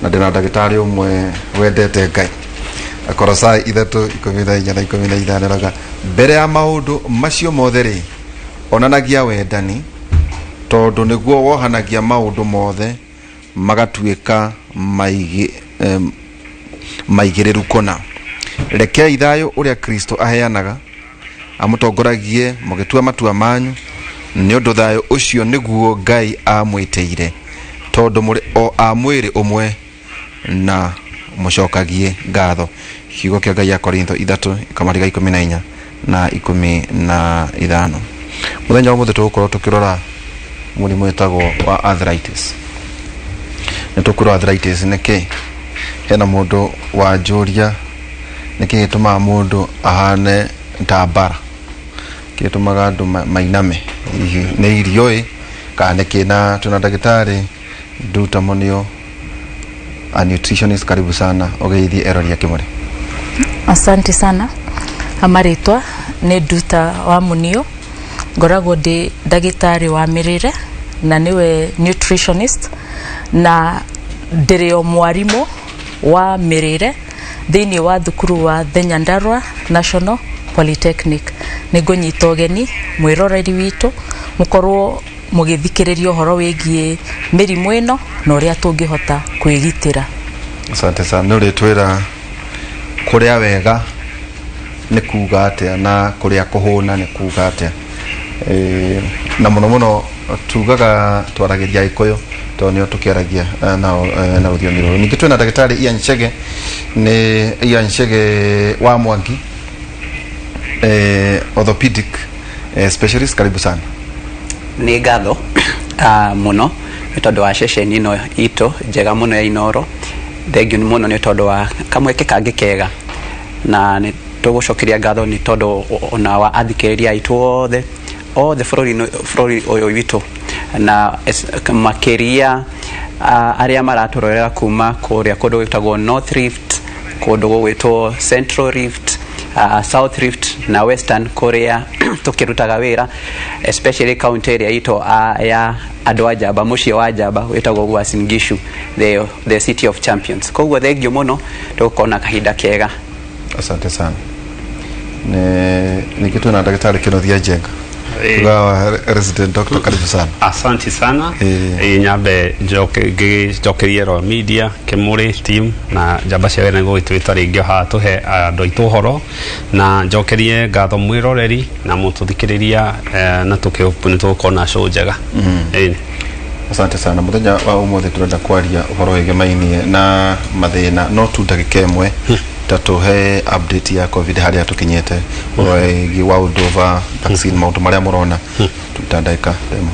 Na ndĩna ndagĩtarĩ ũmwe wendete Ngai. Akorosai 3:14 na 15 ĩrauga, mbere ya maũndũ macio mothe rĩ, onanagia wendani, tondũ nĩguo wohanagia maũndũ mothe magatuĩka maigĩrĩru kũna. Rekei thayũ ũrĩa Kristo aheanaga amũtongoragie mũgĩtua matua manyu, nĩ ũndũ thayũ ũcio nĩguo Ngai amwĩtĩire, tondũ mũrĩ o a mwĩrĩ ũmwe, na mũcokagie ngatho. Kiugo kĩa Ngai ya Korintho 3 kamariga 14 na 15. Mũthenya wa ũmũthĩ tũgũkorwo tũkĩrora mũrimũ wĩtagwo wa arthritis. Nĩ tũkwĩrwo arthritis nĩ kĩ. Hena mũndũ wanjũria nĩkĩ gĩtũmaga mũndũ ahane ta mbara, kĩ gĩtũmaga andũ mainame, hihi nĩ irio ĩ kana nĩkĩ. Na twĩna ndagĩtarĩ Nduta Monio, a nutritionist. Karibu sana ũgeithie erori a Kĩmũrĩ. Asante sana. Amarĩtwa nĩ Nduta wa Munio, ngoragwo ndĩ ndagĩtarĩ wa mĩrĩre na nĩwe nutritionist, na ndĩrĩ o mwarimũ wa mĩrĩre thĩinĩ wa thukuru wa The Nyandarua National Polytechnic. Nĩ ngũnyita ũgeni mwĩroreri witũ mũkorwo mũgĩthikĩrĩria ũhoro wĩgiĩ mĩrimũ ĩno na ũrĩa tũngĩhota kwĩgitĩra. Asante sana. Nĩ ũrĩtwĩra kũrĩa wega nĩ kuga atĩa na kũrĩa kũhũna nĩ kuga atĩa. Na mũno mũno tugaga twaragĩria Agĩkũyũ tondũ nĩo tũkĩaragia nao na rũthiomi rũrũ. Ningĩ twĩna ndagĩtarĩ Ian Chege, nĩ Ian Chege wa Mwangi, orthopedic specialist. Karibu sana. Nĩ ngatho mũno nĩ tondũ wa ceceni ĩno itũ njega mũno ya Inoro. Thengiũ mũno nĩ tondũ wa kamweke kangĩ kega, na nĩ tũgũcokeria ngatho nĩ tondũ ona wa athikĩrĩria aitũ othe othe bũrũri-inĩ, bũrũri ũyũ witũ, na makĩria arĩa maratũrorera kuma kũrĩa kũndũ gwĩtagwo North Rift, kũndũ gũgwĩtwo Central Rift, South Rift na Western, kũrĩa tũkĩrutaga wĩra, especially county ĩrĩa itũ ya andũ a Njamba, mũciĩ wa Njamba wĩtagwo Uasin Gishu, the city of champions. Koguo thengiũ mũno, tũgũkorwo na kahinda kega. Asante sana. Nĩ ningĩ twĩna ndagĩtarĩ Kĩnuthia Njenga, tugawa resident doctor. Karibu sana. Asante sana. Nyambe njoke ngĩcokerie Royal Media Kĩmũrĩ team na njamba cia wĩra nĩguo gũgĩtwĩta rĩngĩ haha tũhe andũ aitũ ũhoro, na njokerie ngatho mwĩroreri na mũtũthikĩrĩria, na tũkĩhope nĩ tũgũkorwo na show njega. Asante sana. Mũthenya wa ũmũthĩ tũrenda kwaria ũhoro wĩgemainie na mathĩna, no tu ndagĩka ĩmwe ta tũhe update ya COVID harĩa tũkinyĩte, ũhoro wĩgiĩ world over vaccine, maũndũ marĩa mũrona, ta ndagĩka ĩmwe.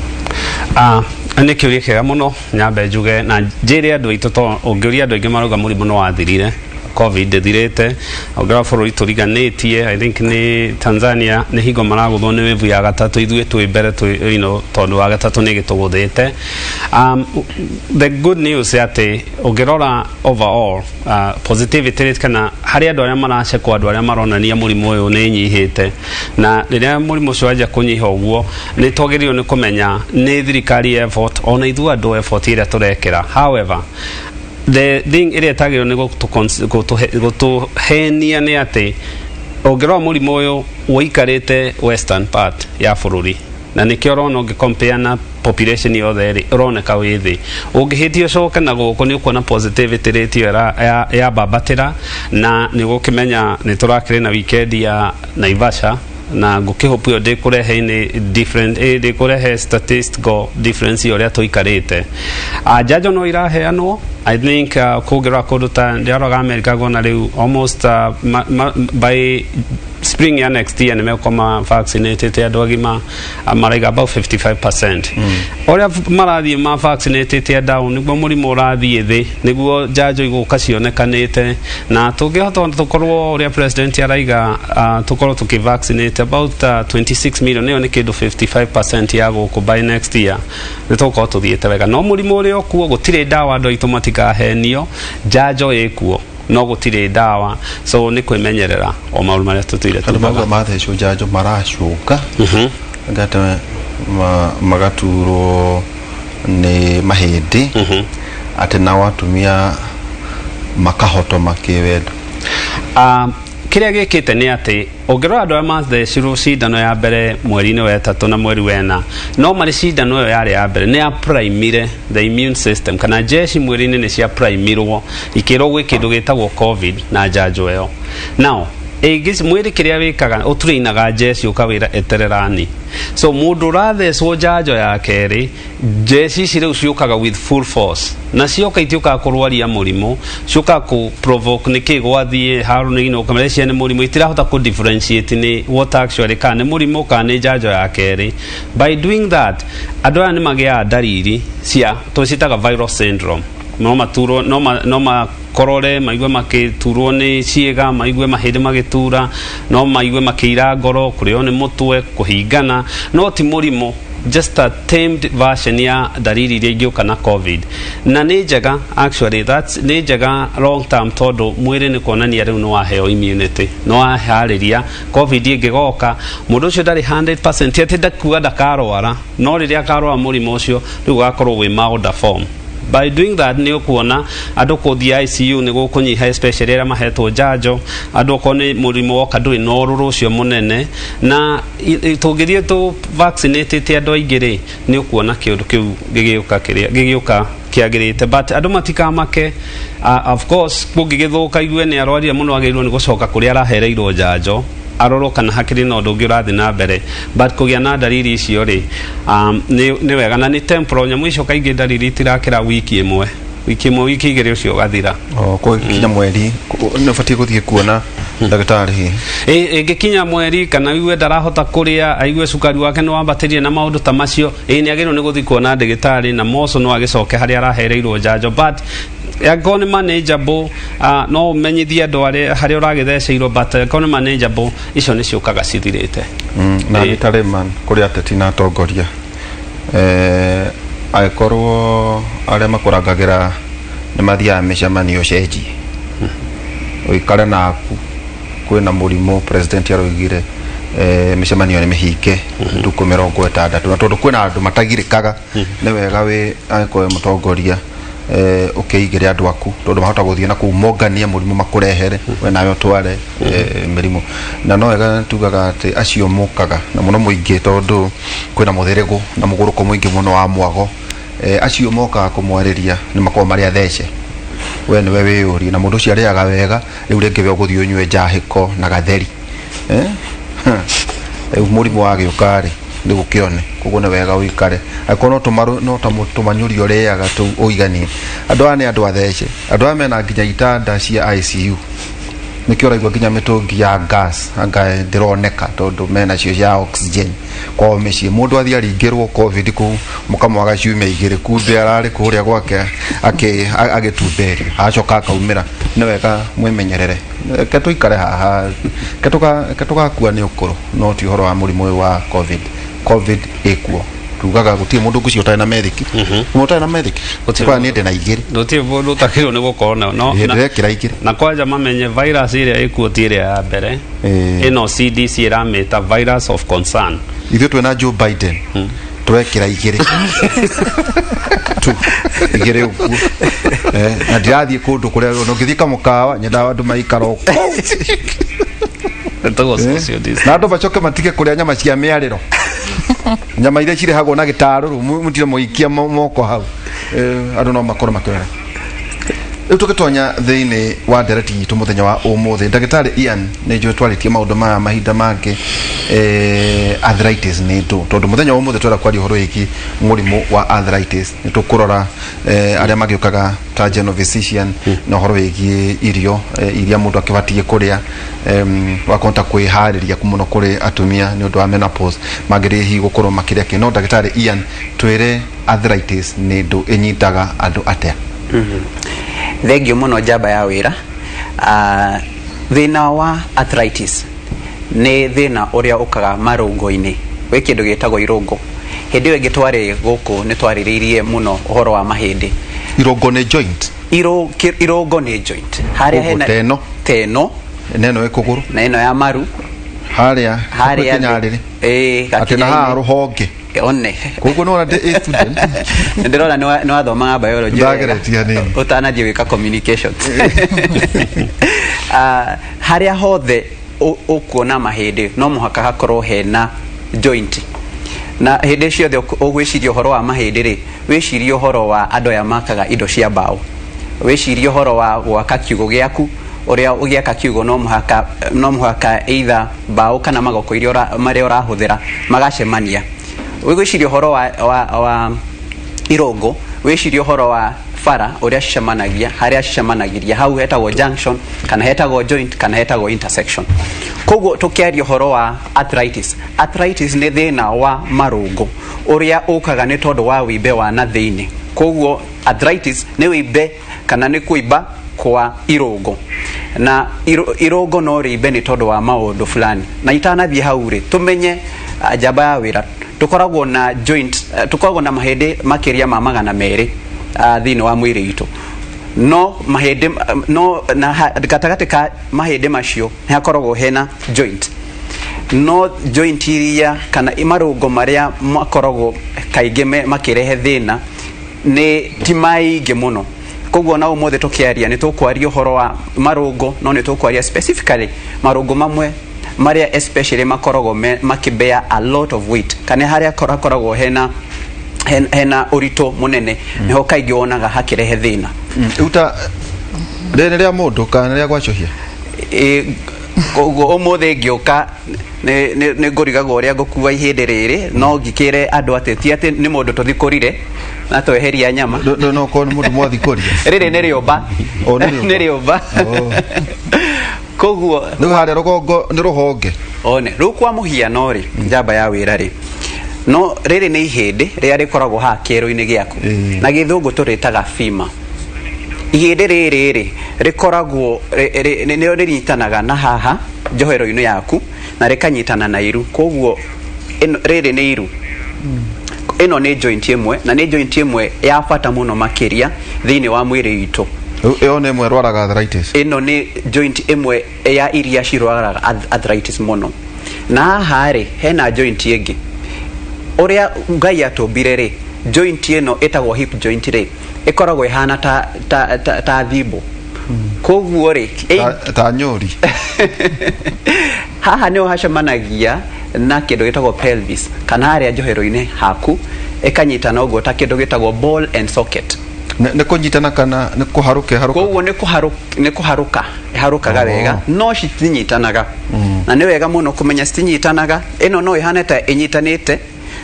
Ah, nĩ kĩũria kĩega mũno. Nyambe njuge na njĩre andũ aitũ, to ũngĩũria andũ aingĩ marauga mũrimũ nĩ wathirire, COVID ndĩthirĩte. Ũngĩrora bũrũri tũriganĩtie, I think nĩ Tanzania nĩ hingo maragũthwo nĩ wave ya gatatũ, ithuĩ twĩ mbere twĩ tondũ wa gatatũ nĩ gĩtũgũthĩte. The good news nĩ atĩ ũngĩrora overall positivity rate, kana harĩ andũ arĩa maracekwo, andũ arĩa maronania mũrimũ ũyũ, nĩ ĩnyihĩte. Na rĩrĩa mũrimũ ũcio wanjia kũnyiha ũguo, nĩ twagĩrĩirwo nĩ kũmenya nĩ thirikari effort, ona ithuĩ andũ effort ĩrĩa tũrekĩra. However, the thing ĩrĩa ĩtagĩrĩirwo nĩ gũtũhenia nĩ atĩ ũngĩrora mũrimũ ũyũ ũikarĩte western part ya bũrũri, na nĩkĩo ũrona ũngĩ na population yothe rĩ, ũroneka wĩ thĩ. Ũngĩhĩtia ũcoke na gũkũ, nĩ ũkuona positivity rate ĩyo yambambatĩra, na nĩ ũgũkĩmenya nĩ tũrakĩrĩ na weekend ya Naivasha, na ngũkĩhope ĩyo ndĩkũrehe nĩ different, ndĩkũrehe statistical difference ya ũrĩa tũikarĩte. Njanjo no iraheanwo. I think kũngĩrora kũndũ ta ndĩroraga America, ngona rĩu almost by spring ya next year nĩ megũkorwo ma vaccinated andũ agima, maraiga about 55%. Ũrĩa marathiĩ ma vaccinated down, nĩguo mũrimũ ũrathiĩ thĩ, nĩguo njanjo igũka cionekanĩte, na tũngĩhota tũkorwo ũrĩa president araiga, tũkorwo tũkĩ vaccinate about 26 million, ĩyo nĩ kĩndũ 55% ya gũkũ by next year, nĩ tũgũkorwo tũthiĩte wega. No mũrimũ ũrĩa ũkuo, gũtirĩ ndawa. Andũ aitũ matikahenio, njanjo ĩkuo no gũtirĩ ndawa, so nĩ kwĩmenyerera o maũndũ marĩa tũtũire Andũ tugaga. Mauga mathecwo njanjo maracuka ngate magaturwo nĩ mahĩndĩ, atĩ nao atumia Makahotoma kĩwendo. Kĩrĩa gĩkĩte nĩ atĩ ũngĩrora andũ arĩa mathecirwo cindano ya mbere mweri-inĩ wa ĩtatũ na mweri wena, no marĩ cindano ĩyo yarĩ ya mbere nĩ ya primire the immune system, kana jeshi mwĩrĩ-inĩ nĩ cia primirwo ikĩrwo gwĩ kĩndũ gĩtagwo COVID na njanjo ĩyo. Now ĩngĩ mwĩrĩ kĩrĩa wĩkaga ũtũrĩinaga jeshi ũkawĩra etererani. So mũndũ ũrathecwo njanjo ya kerĩ, jeshi ici rĩu ciũkaga with full force, na cioka itiũkaga kũrwaria mũrimũ, ciũkaga kũ provoke nĩkĩ gwathiĩ harũ ũkamerecia nĩ mũrimũ, itirahota kũ differentiate nĩ what actually kana nĩ mũrimũ kana nĩ njanjo ya kerĩ. By doing that, andũ aya nĩ magĩaga ndariri cia tũcitaga viral syndrome. No maturwo, no makorore, maigue makĩturwo nĩ ciĩga, maigue mahĩndĩ magĩtura, no maigue makĩira ngoro, kũrĩo nĩ mũtwe, kũhingana, no ti mũrimũ, just a tamed version ya ndariri iria ingĩũka na COVID. Na nĩ njega actually, that's nĩ njega long term, tondũ mwĩrĩ nĩ kuonania rĩu nĩ waheo immunity, nĩ waharĩria COVID ĩngĩgoka mũndũ ũcio ndarĩ 100% ti atĩ ndakuga ndakarwara, no rĩrĩa akarwara mũrimũ ũcio rĩu ũgakorwo wĩ milder form. By doing that, nĩ ũkuona andũ kũthiĩ ICU nĩ gũkũnyiha, especially arĩa mahetwo njanjo. Andũ okorwo nĩ mũrimũ woka ndũrĩ na ũrũrũ ũcio mũnene, na tũngĩthiĩ tũ vaccinatĩte andũ aingĩ rĩ, nĩ ũkuona kĩũndũ kĩu gĩgĩũka kĩrĩa gĩgĩũka kĩagĩrĩte. But andũ matikamake. Of course kũngĩgĩthũka igue nĩ arwarire mũno, agĩrĩirwo nĩ gũcoka kũrĩa arahereirwo njanjo, arorwo kana hakĩrĩ na ũndũ ũngĩ ũrathiĩ na mbere. But kũgĩa na ndariri icio rĩ, nĩ wega na nĩ temporal. Nyamũ icio kaingĩ ndariri itirakĩra wiki ĩmwe, wiki ĩmwe, wiki igĩrĩ, ũcio ũgathira. O kinya mweri nĩ ũbatiĩ gũthiĩ kuona ndagĩtarĩ hihi? Ĩngĩkinya mweri kana aigue ndarahota kũrĩa, aigue cukari wake nĩ wambatĩrie na maũndũ ta macio, ĩ nĩ agĩrĩirwo nĩ gũthiĩ kuona ndagĩtarĩ, na moco no agĩcoke harĩa arahereirwo njanjo. But angĩkorwo nĩ manageable, no ũmenyithie andũ arĩa harĩa ũragĩtheceirwo, but angĩkorwo nĩ manageable, icio nĩ ciũkaga cithirĩte. Na nĩ ta Lehman kũrĩ ateti na atongoria, angĩkorwo arĩa makũrangagĩra nĩ mathiaga mĩcemanio cenjie ũikare naku kwĩna mũrimũ, president aroigire mĩcemanio nĩ mĩhinge ndukũ 60, na tondũ kwĩna andũ matagirĩkaga, nĩ wega wĩ angĩkorwo wĩ mũtongoria ũkĩigĩre andũ aku, tondũ mahota gũthiĩ na kũu monganie mũrimũ makũrehere we nawe ũtware mĩrimũ. Na no wega tugaga atĩ acio mokaga na mũno mũingĩ, tondũ kwĩna mũthĩrĩgũ na mũgũrũko mũingĩ mũno wa mwago, acio mokaga kũmwarĩria nĩ makoragwo marĩ athece. We nĩwe wĩyũrie na mũndũ ũcio arĩaga wega, rĩu rĩngĩ we ũgũthiĩ ũnyue njahĩko na gatheri, eh? Rĩu mũrimũ wagĩũka rĩ, nĩ gũkĩone. Koguo nĩ wega ũikare angĩkorwo no tũmarũ no ta tũmanyũri ũrĩaga tũu ũiganie. Andũ aya nĩ andũ athece, andũ aya mena nginya itanda cia ICU, nĩkĩo ũraigua nginya mĩtũngi ya gas anga ndĩroneka, tondũ mena cio cia oxygen kwao mĩciĩ. Mũndũ athiĩ aringĩrwo COVID kũu mũkamwaga ciumia 2, kumbe ararĩ kũrĩa gwake agĩtumberio, acoka akaumĩra. Nĩ wega mwĩmenyerere, reke tũikare haha, reke tũgakua nĩ ũkũrũ, no ti ũhoro wa mũrimũ ũyũ wa COVID. COVID ĩkuo, tugaga gũtirĩ mũndũ ngũcio ũtarĩ na methiki, mũndũ ũtarĩ na methiki. Gũtirĩ. Kwa niĩ ndĩ na 2. Gũtirĩ mũndũ ũtagĩrĩirwo nĩ gũkorwo nayo no Ĩ, ndĩrekĩra 2. Na kwanja mamenye virus ĩrĩa ĩkuo ti ĩrĩa ya mbere. Ĩno CDC ĩramĩta virus of concern. Ithuĩ twĩna Joe Biden twekĩra 2 tu, 2 ũguo. Na ndirathiĩ kũndũ kũrĩa ona ũngĩthiĩ kamũkawa, nyendaga andũ maikara o kũu. Ĩtagwo social distance. Na andũ macoke matige kũrĩa nyama cia mĩarĩro, nyama iria cirehagwo na gĩtarũrũ, mũtire mũikia moko hau. Andũ no makorwo makĩrora. Rĩu tũgĩtonya thĩinĩ wa ndereti itũ mũthenya wa ũmũthĩ, ndagĩtarĩ Ian, nĩ njũĩ twarĩtie maũndũ maya mahinda mangĩ, arthritis nĩ ndũ, tondũ mũthenya wa ũmũthĩ twenda kwaria ũhoro wĩgiĩ mũrimũ wa arthritis. Nĩ tũkũrora arĩa magĩũkaga ta general physician na ũhoro wĩgiĩ irio iria mũndũ akĩbatiĩ kũrĩa, wakũhota kwĩharĩria mũno kũrĩ atumia nĩ ũndũ wa menopause mangĩrĩ hihi gũkorwo makĩrĩa kĩ. No ndagĩtarĩ Ian, twĩre arthritis nĩ ndũ, ĩnyitaga andũ atĩa? Thengio mũno njamba ya wĩra. Thĩna wa arthritis nĩ thĩna ũrĩa ũkaga marũngo-inĩ, gwĩ kĩndũ gĩtagwo irũngo. Hĩndĩ ĩyo ĩngĩ twarĩ gũkũ nĩ twarĩrĩirie mũno ũhoro wa mahĩndĩ. Irũngo nĩ joint? Irũngo nĩ joint harĩa Koguo hena ta ĩno? Teno. Na ĩno ĩ kũgũrũ. Na ĩno ya maru. Harĩa harĩa kinyarĩrĩ. Ĩ. Atĩ na haha gakinya-inĩ. rũhonge. One. Koguo nĩwona ndĩ a student. Ndĩrona nĩ wathomaga biology wega. Ndageretie hanini. Ũtanathiĩ gwĩka communications. Harĩa hothe ũkuona mahĩndĩ no mũhaka hakorwo hena joint, na hĩndĩ ciothe ũgwĩciria ũhoro wa mahĩndĩ rĩ, wĩcirie ũhoro wa andũ aya makaga indo cia mbaũ, wĩcirie ũhoro wa gwaka kiugũ gĩaku. Ũrĩa ũgĩaka kiugũ no mũhaka either mbaũ kana magoko iria marĩa ũrahũthĩra magacemania. Wĩcirie ũhoro wa irũngũ, wĩcirie ũhoro wa bara ũrĩa cicemanagia, harĩa cicemanagĩria hau hetagwo junction kana hetagwo joint kana hetagwo intersection. Koguo tũkĩaria ũhoro wa arthritis, arthritis nĩ thĩna wa marũngo ũrĩa ũkaga nĩ tondũ wa wĩimbe wa na thĩinĩ. Koguo arthritis nĩ wĩimbe kana nĩ kũimba kwa irũngo, na irũngo no rĩimbe nĩ tondũ wa maũndũ fulani. Na itanathiĩ hau rĩ, tũmenye, njamba ya wĩra, tũkoragwo na joint, tũkoragwo na mahĩndĩ makĩria ma 200 thĩinĩ wa mwĩrĩ witũ. No mahĩndĩ no na gatagatĩ ka mahĩndĩ macio nĩ hakoragwo hena joint. No joint iria kana marũngo marĩa makoragwo kaingĩ makĩrehe thĩna nĩ ti maingĩ mũno. Koguo na ũmũthĩ tũkĩaria nĩ tũkwaria ũhoro wa marũngo, no nĩ tũkwaria specifically marũngo mamwe marĩa especially makoragwo makĩbear a lot of weight, kana harĩa hakoragwo hena ũritũ mũnene, nĩho kaingĩ wonaga hakĩrehe thĩna. Rĩu ta rĩrĩ rĩa mũndũ kana nĩ rĩa gwacũhia? Koguo ũmũthĩ ngĩũka nĩ ngũrigagwo ũrĩa ngũkua ihĩndĩ rĩrĩ, no ngĩkĩre andũ atĩ ti atĩ nĩ mũndũ tũthikũrire na tweheria nyama. No korwo nĩ mũndũ mwathikũria. Rĩrĩ nĩ rĩũmba. Oh, nĩ rĩũmba. Nĩ rĩũmba. Oh. Koguo Rĩu harĩa rũgongo nĩ rũhonge. One, rĩu kwa mũhiano rĩ, njamba ya wĩra rĩ, no rĩrĩ nĩ ihĩndĩ rĩrĩa rĩkoragwo haha kĩero-inĩ gĩaku. Na gĩthũngũ tũrĩtaga femur. Ihĩndĩ rĩrĩ rĩ rĩkoragwo nĩrĩo rĩnyitanaga na haha njohero-inĩ yaku na rĩkanyitana na iru. Koguo rĩrĩ nĩ iru, ĩno nĩ joint ĩmwe, na nĩ joint ĩmwe ya bata mũno makĩria thĩinĩ wa mwĩrĩ witũ. Rĩu ĩyo nĩ ĩmwe ĩrwaraga arthritis? Ĩno nĩ joint ĩmwe ya iria cirwaraga arthritis mũno. Na haha rĩ, hena joint ĩngĩ. Ũrĩa Ngai atũmbire rĩ, joint ĩno ĩtagwo hip joint rĩ, ĩkoragwo ĩhana ta thimbo. Koguo rĩ Ta nyũri. Haha nĩho hacemanagia na kĩndũ gĩtagwo pelvis, kana harĩa njohero-inĩ haku ĩkanyitana ũguo ta kĩndũ gĩtagwo ball and socket. Nĩ kũnyitana kana nĩ kũharũka ĩharũkaga? Koguo nĩ kũharũka ĩharũkaga wega, no citinyitanaga. Na nĩ wega mũno kũmenya citinyitanaga. Ĩno no ĩhane ta ĩnyitanĩte,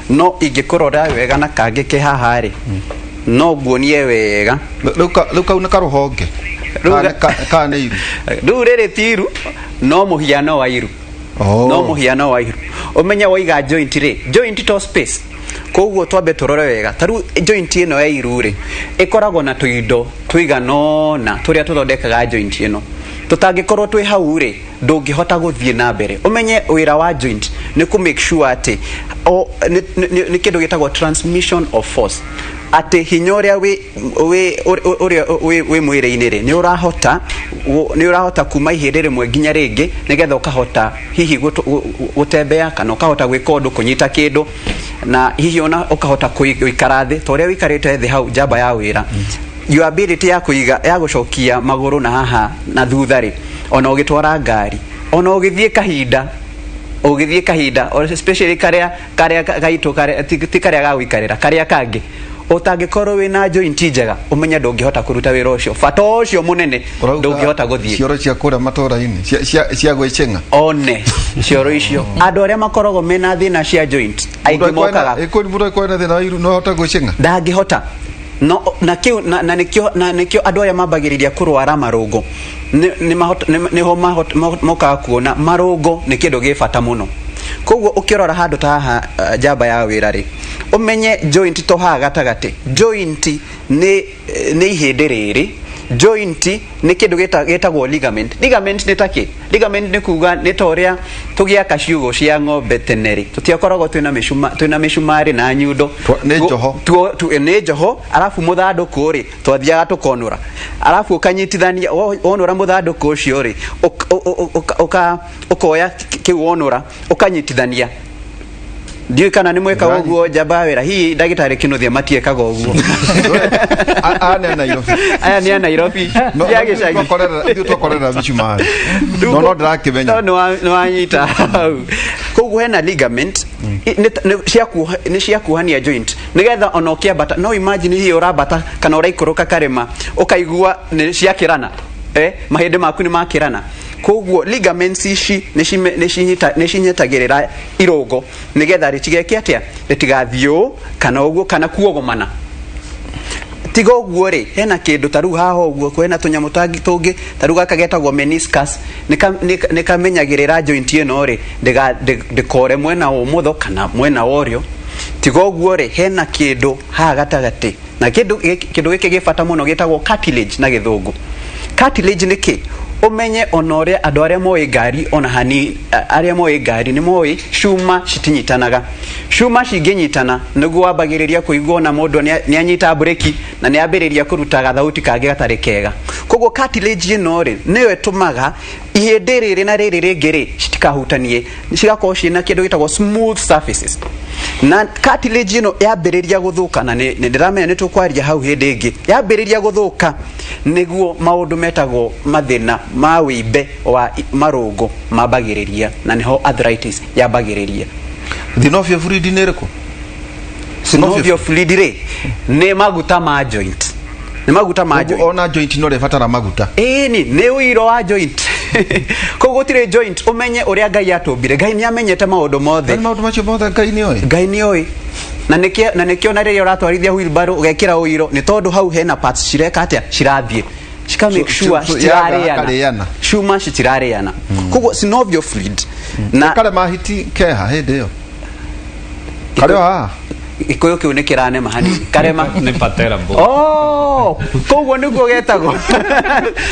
no ingĩkũrora wega na kangĩ ke haha rĩ, no nguonie wega. Rĩu kau nĩ karũhonge? Rĩu Kana kana nĩ iru? Rĩu rĩrĩ ti iru, no mũhiano wa iru. No mũhiano wa iru. Ũmenye waiga joint rĩ, joint to space. Koguo twambe tũrore wega. Ta rĩu joint ĩno ya iru rĩ, ĩkoragwo na tũindo tũigana ũna tũrĩa tũthondekaga joint ĩno. Tũtangĩkorwo twĩ hau rĩ, ndũngĩhota gũthiĩ na mbere. Ũmenye wĩra wa joint nĩ kũ make sure atĩ nĩ kĩndũ gĩtagwo transmission of force, atĩ hinya ũrĩa wĩ ũrĩa wĩ mwĩrĩ-inĩ rĩ, nĩ ũrahota kuma ihĩndĩ rĩmwe nginya rĩngĩ, nĩgetha ũkahota hihi gũtembea kana ũkahota gwĩka ũndũ, kũnyita kĩndũ, na hihi ona ũkahota gũikara thĩ ta ũrĩa ũikarĩte thĩ hau. Njamba ya wĩra, your ability ya kũiga, ya gũcokia magũrũ na haha na thutha rĩ, ona ũgĩtwara ngari, ona ũgĩthiĩ kahinda especially karĩa gaitũ karĩa ti karĩa ga gũikarĩra, karĩa kangĩ, ũtangĩkorwo wĩna joint njega, ũmenye ndũngĩhota kũruta wĩra ũcio, bata ũcio mũnene. Ũrauga ndũngĩhota gũthiĩ. Cioro cia kũrĩa matũra-inĩ cia gwĩcĩng'a. One cioro icio, andũ arĩa makoragwo mena thĩna cia joint aingĩ mokaga. Mũndũ angĩkorwo ena thĩna wa iru no ahote gwĩcĩng'a? Ndangĩhota. No na kĩu na nĩkĩo andũ aya mambagĩrĩria kũrwara marũngo nĩho mokaga kuona marũngo nĩ kĩndũ gĩ bata mũno. Koguo ũkĩrora handũ ta haha, njamba ya wĩra rĩ, ũmenye joint to haha gatagatĩ, joint nĩ ihĩndĩ rĩrĩ. Joint nĩ kĩndũ gĩtagwo ligament. Ligament nĩ takĩ? Ligament nĩ kuga nĩ ta ũrĩa tũgĩaka ciugũ cia ng'ombe tene rĩ, tũtiakoragwo twĩna mĩcumarĩ na nyundo. Nĩ njoho. Nĩ njoho, arabu mũthandũkũ rĩ, twathiaga tũkonũra, arabu ũkanyitithania. Wonũra mũthandũkũ ũcio rĩ, ũkoya kĩu wonũra ũkanyitithania. Ndiũĩ kana nĩ mwekaga Ndĩranyita. ũguo njamba ya wĩra, hihi ndagĩtarĩ Kĩnuthia matiĩkaga ũguo. Aya nĩ a Nairobi. Aya nĩ a Nairobi. No- Ti a no- gĩcagi. ithuĩ twakorera mĩcumarĩ, no ndĩrakĩmenya. No, nĩ wanyita hau. Koguo hena ligament nĩ cia kuohania joint nĩgetha ona ũkĩambata, no imagine hihi ũrambata kana ũraikũrũka karĩma, ũkaigua nĩ ciakĩrana, mahĩndĩ maku nĩ makĩrana. Koguo ligaments ici nĩ cinyitagĩrĩra irũngo nĩgetha rĩtigeke atĩa, rĩtigathiĩ ũũ kana ũguo kana kuogomana. Tiga ũguo rĩ, hena kĩndũ ta rĩu haha ũguo kwĩna tũnyamũ tũngĩ ta rĩu gaka getagwo meniscus, nĩ kamenyagĩrĩra joint ĩno rĩ ndĩkore mwena wa ũmotho kana mwena wa ũrĩo. Tiga ũguo rĩ, hena kĩndũ haha gatagatĩ, na kĩndũ gĩkĩ gĩ bata mũno, gĩtagwo cartilage na gĩthũngũ. Cartilage nĩ kĩ? Ũmenye ona ũrĩa andũ arĩa moĩ ngari, ona hani arĩa moĩ ngari nĩ moĩ cuma citinyitanaga. Cuma cingĩnyitana nĩguo wambagĩrĩria kũigua ona mũndũ nĩ anyita breki na nĩ ambĩrĩria kũruta gathauti kangĩ gatarĩ kega. Koguo cartilage ĩno rĩ, nĩyo ĩtũmaga ihĩndĩ rĩrĩ na rĩrĩ rĩngĩ rĩ citikahutanie, cigakorwo ciĩna kĩndũ gĩtagwo smooth surfaces. Na cartilage ĩno yambĩrĩria gũthũka, na nĩ ndĩramenya nĩ tũkwaria hau hĩndĩ ĩngĩ, yambĩrĩria gũthũka nĩguo maũndũ metagwo mathĩna ma wĩimbe wa marũngo mambagĩrĩria, na nĩho arthritis yambagĩrĩria. Synovial fluid nĩ ĩrĩkũ? Synovial fluid rĩ, nĩ maguta ma joint, nĩ maguta ma joint. Ona joint no rĩbatara maguta? Ĩni, nĩ ũiro wa joint. Koguo gũtirĩ joint, ũmenye ũrĩa Ngai atũmbire, Ngai nĩ amenyete maũndũ mothe. Nĩ maũndũ macio mothe Ngai nĩ oĩ. Ngai nĩ oĩ, na nĩkĩo na rĩrĩa ũratwarithia wheelbarrow ũgekĩra ũiro, nĩ tondũ hau hena parts cireka atĩa, cirathiĩ cika make sure So yaga citirarĩana. hakarĩana. Cuma citirarĩana. Koguo synovial fluid na Karema hiti keha hĩndĩ ĩyo karĩ o haha. Gĩkũyũ kĩu nĩ kĩranema hanini. Karema? Nĩ patella bone. Oh, koguo nĩguo getagwo.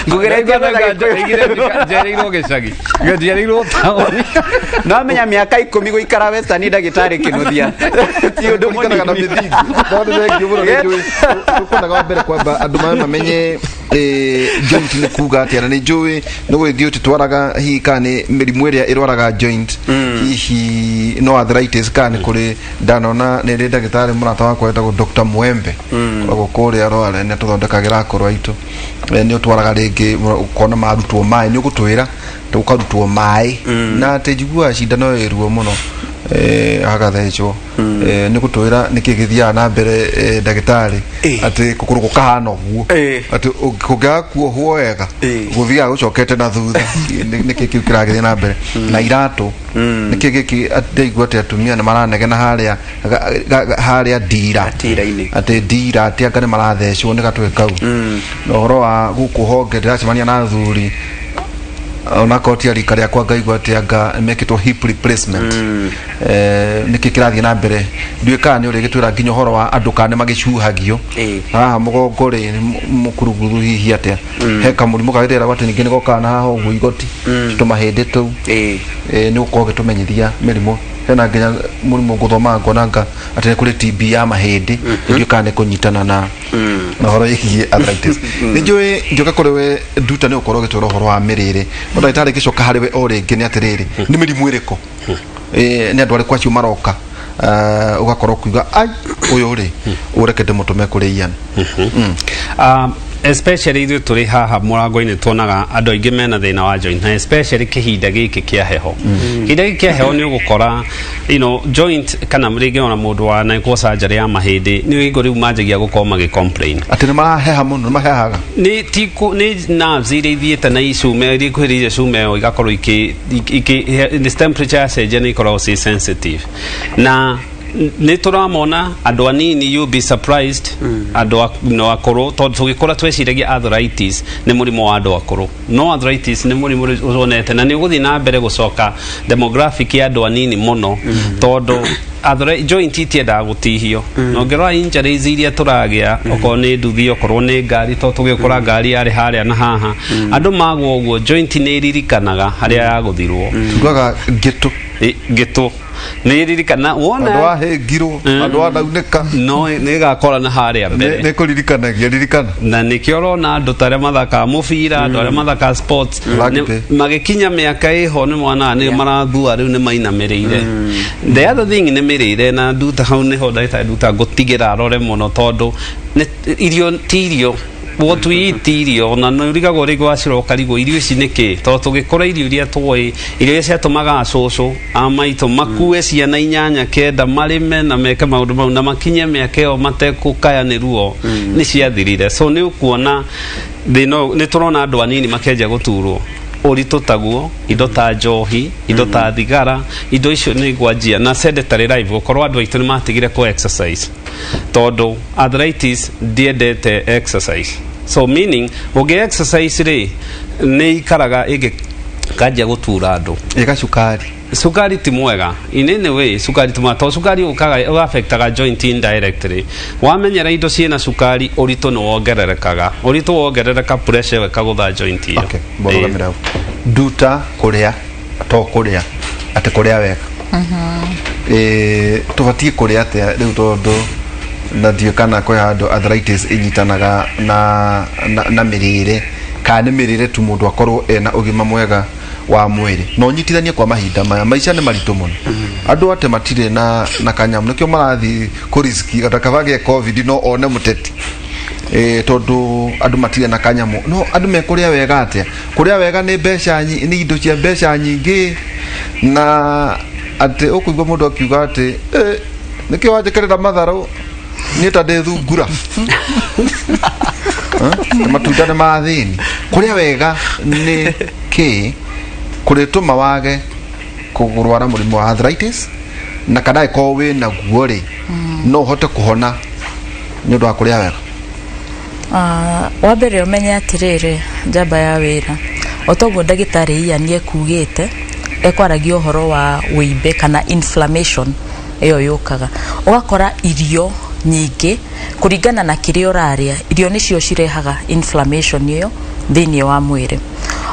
Ngũgeretie gwetha Gĩkũyũ. Njereirwo gĩcagi, njiarĩirwo taũni. No amenya mĩaka 10 gũikara Western, ndagĩtarĩ Kĩnuthia, ti ũndũ Kũringanaga na mũnini. mĩthingi, no nĩ thengiũ mũno. Nĩ njũĩ tũkwendaga wa mbere kwamba andũ maya mamenye joint nĩ kuga atĩa, na nĩ njũĩ nĩ gũgĩthiĩ ũtitwaraga hihi kana nĩ mĩrimũ ĩrĩa ĩrwaraga joint, hihi no arthritis kana nĩ kũrĩ. Ndanona nĩ rĩ ndagĩtarĩ mũrata wakwa wetagwo Dr. Mwembe, koragwo kũrĩa Rware, nĩ atũthondekagĩra akũrũ aitũ. Nĩ ũtwaraga rĩngĩ ũkona marutwo maĩ, nĩ ũgũtwĩra ũkarutwo maĩ, na atĩ njiguaga cindano ĩ ruo mũno, hagathecwo. Nĩ gũtwĩra nĩkĩ gĩthiaga na mbere, ndagĩtarĩ, atĩ kũgũrũ gũkahana ũguo, atĩ kũngĩaga kuohwo wega gũthiaga gũcokete na thutha. Nĩkĩ kĩu kĩragĩthiĩ na mbere na iratũ? Nĩkĩ gĩkĩ ndaigua atĩ atumia nĩ maranegena harĩa harĩa ndira? Gatira-inĩ. Atĩ ndira, atĩ anga nĩ marathecwo nĩ gatwe kau. Na ũhoro wa gũkũ honge, ndĩracemania na athuri onakorwo ti a rika rĩakwa, ngaigua atĩ anga mekĩtwo hip replacement. Nĩkĩ kĩrathiĩ na mbere? Ndiũĩ kana nĩ ũrĩgĩtwĩra nginya ũhoro wa andũ kana nĩ magĩcuhagio haha mũgongo rĩ, nĩ mũkuruguru hihi atĩa, he kamũrimũ kagĩtĩragwo atĩ ningĩ nĩgokaga na haha ũguo igoti, tũmahĩndĩ tũu. Nĩ ũkorwo ũgĩtũmenyithia mĩrimũ. Hena nginya mũrimũ ngũthomaga ngona nga atĩ nĩ kũrĩ TB ya mahĩndĩ. Ndiũĩ kana nĩ kũnyitana na ũhoro wĩgiĩ arthritis. Nĩ njũĩ njoke kũrĩ we nduta, nĩ ũkorwo ũgĩtwĩra ũhoro wa mĩrĩre, no ndagĩtarĩ ngĩcoka harĩ we o rĩngĩ nĩ atĩrĩrĩ, nĩ mĩrimũ ĩrĩkũ, nĩ andũ arĩkũ acio maroka, ũgakorwo ũkiuga ai ũyũ rĩ, ũreke ndĩmũtũme kũrĩ Ian? Especially ithuĩ tũrĩ haha mũrango-inĩ tuonaga andũ aingĩ mena thĩna wa joint, na especially kĩhinda gĩkĩ kĩa heho. Kĩhinda gĩkĩ kĩa heho nĩ ũgũkora joint kana rĩngĩ ona mũndũ wa nekwo surgery ya mahĩndĩ nĩ hingo rĩu manjagia gũkorwo magĩ complain. Atĩ nĩ maraheha mũno, nĩ mahehaga? Nĩ ti nĩ nerves iria ithiĩte na icume iria ikuhĩrĩirie cume ĩyo igakorwo ikĩ this temperature yacenjia nĩ ikoragwo ci sensitive, na nĩ tũramona andũ anini, you be surprised, andũ no akũrũ, tondũ tũgĩkũra tweciragia arthritis nĩ mũrimũ wa andũ akũrũ, no arthritis nĩ mũrimũ ũronete na nĩ ũgũthiĩ na mbere gũcoka demographic ya andũ anini mũno, tondũ joint itiendaga gũtihio, na ũngĩrora injuries iria tũragĩa, okorwo nĩ nduthi, okorwo nĩ ngari, tondũ tũgĩkũra ngari yarĩ harĩa na haha, andũ magwo ũguo, joint nĩ ĩririkanaga harĩa yagũthirwo. Tugaga ngĩtũ. Ngĩtũ nĩ ĩririkana wona Andũ ahĩngirwo, andũ anaunĩka. No nĩ ĩgakora na harĩa mbere. Nĩ kũririkanagia ririkana. Na nĩkĩo ũrona andũ ta arĩa mathakaga mũbira, andũ arĩa mathakaga sports, Rugby. magĩkinya mĩaka ĩho nĩ monaga nĩ marathua rĩu, nĩ mainamĩrĩire. The other thing nĩ mĩrĩre na nduta hau nĩho ndagĩtarĩ nduta ngũtigĩra arore mũno tondũ irio ti irio, what we eat ti irio, na nĩ ũrigagwo rĩngĩ wacira ũkarigwo irio ici nĩ kĩ, tondũ tũgĩkũra irio iria twoĩ, irio iria ciatũmaga acũcũ a maitũ makue ciana 8 9 marĩme na meke maũndũ mau na makinye mĩaka ĩyo matekũkaya nĩ ruo, nĩ ciathirire. So nĩ ũkuona thĩna ũyũ, nĩ tũrona andũ anini makĩanjia gũturwo ũritũ taguo, indo ta njohi, indo ta thigara, indo icio nĩ ngwanjia na sedentary life, gũkorwo andũ aitũ nĩ matigire kũ exercise, tondũ arthritis ndiendete exercise. So meaning ũngĩ exercise rĩ, nĩ ikaraga ĩngĩ kanjia gũtura andũ. Ĩga cukari. Cukari ti mwega in any way, cukari ti mwega tondũ cukari ũkaga ũgaffectaga joint indirectly. Wamenyera indo ciĩna cukari, ũritũ nĩ wongererekaga, ũritũ wongerereka, pressure ĩyo ĩkagũtha joint ĩyo. Okay, mbũrũgamĩra hau. Nduta kũrĩa to kũrĩa atĩ kũrĩa wega. Tũbatiĩ kũrĩa atĩa rĩu, tondũ na ndiũĩ kana kwĩ handũ arthritis ĩnyitanaga na mĩrĩre, kana nĩ mĩrĩre tu mũndũ akorwo ena ũgima mwega wa mwĩrĩ na ũnyitithanie kwa mahinda maya maica nĩ maritũ mũno, andũ ate matirĩ na kanyamũ nĩkĩo marathiĩ kũriski ata kaba gĩe COVID no one mũteti, tondũ andũ matirĩ na kanyamũ. No andũ mekũrĩa wega atĩa? Kũrĩa wega nĩ mbeca nĩ indo cia mbeca nyingĩ, na atĩ ũkũigua mũndũ akiuga atĩ nĩkĩo wanjĩkĩrĩra matharũ, niĩ ta ndĩ thungura. Matunda nĩ mathĩni. Kũrĩa wega nĩ kĩ kũrĩtũma wage kũrwara mũrimũ wa arthritis, na kana angĩkorwo wĩ naguo rĩ, no ũhote kũhona nĩ ũndũ wa kũrĩa wega? Wa mbere ũmenye atĩrĩrĩ, njamba ya wĩra o toguo ndagĩtarĩ Ian ekugĩte, ekwaragia ũhoro wa wĩimbe kana inflammation ĩyo yũkaga, ũgakora irio nyingĩ kũringana na kĩrĩa ũrarĩa, irio nĩcio cirehaga inflammation ĩyo thĩinĩ wa mwĩrĩ.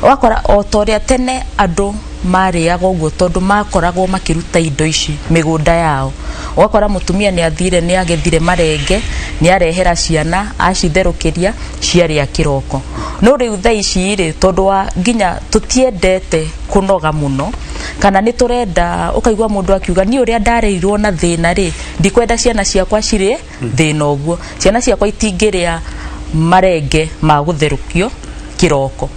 Ũgakora o ta ũrĩa tene andũ marĩaga ũguo, tondũ makoragwo makĩruta indo ici mĩgũnda yao, ũgakora mũtumia nĩ athire nĩ agethire marenge, nĩ arehera ciana, acitherũkĩria, ciarĩa kĩroko. No rĩu thaa ici rĩ, tondũ wa nginya tũtiendete kũnoga mũno, kana nĩ tũrenda, ũkaigua mũndũ akiuga niĩ ũrĩa ndarerirwo na thĩna rĩ, ndikwenda ciana ciakwa cirĩe thĩna ũguo, ciana ciakwa itingĩrĩa marenge ma gũtherũkio kĩroko.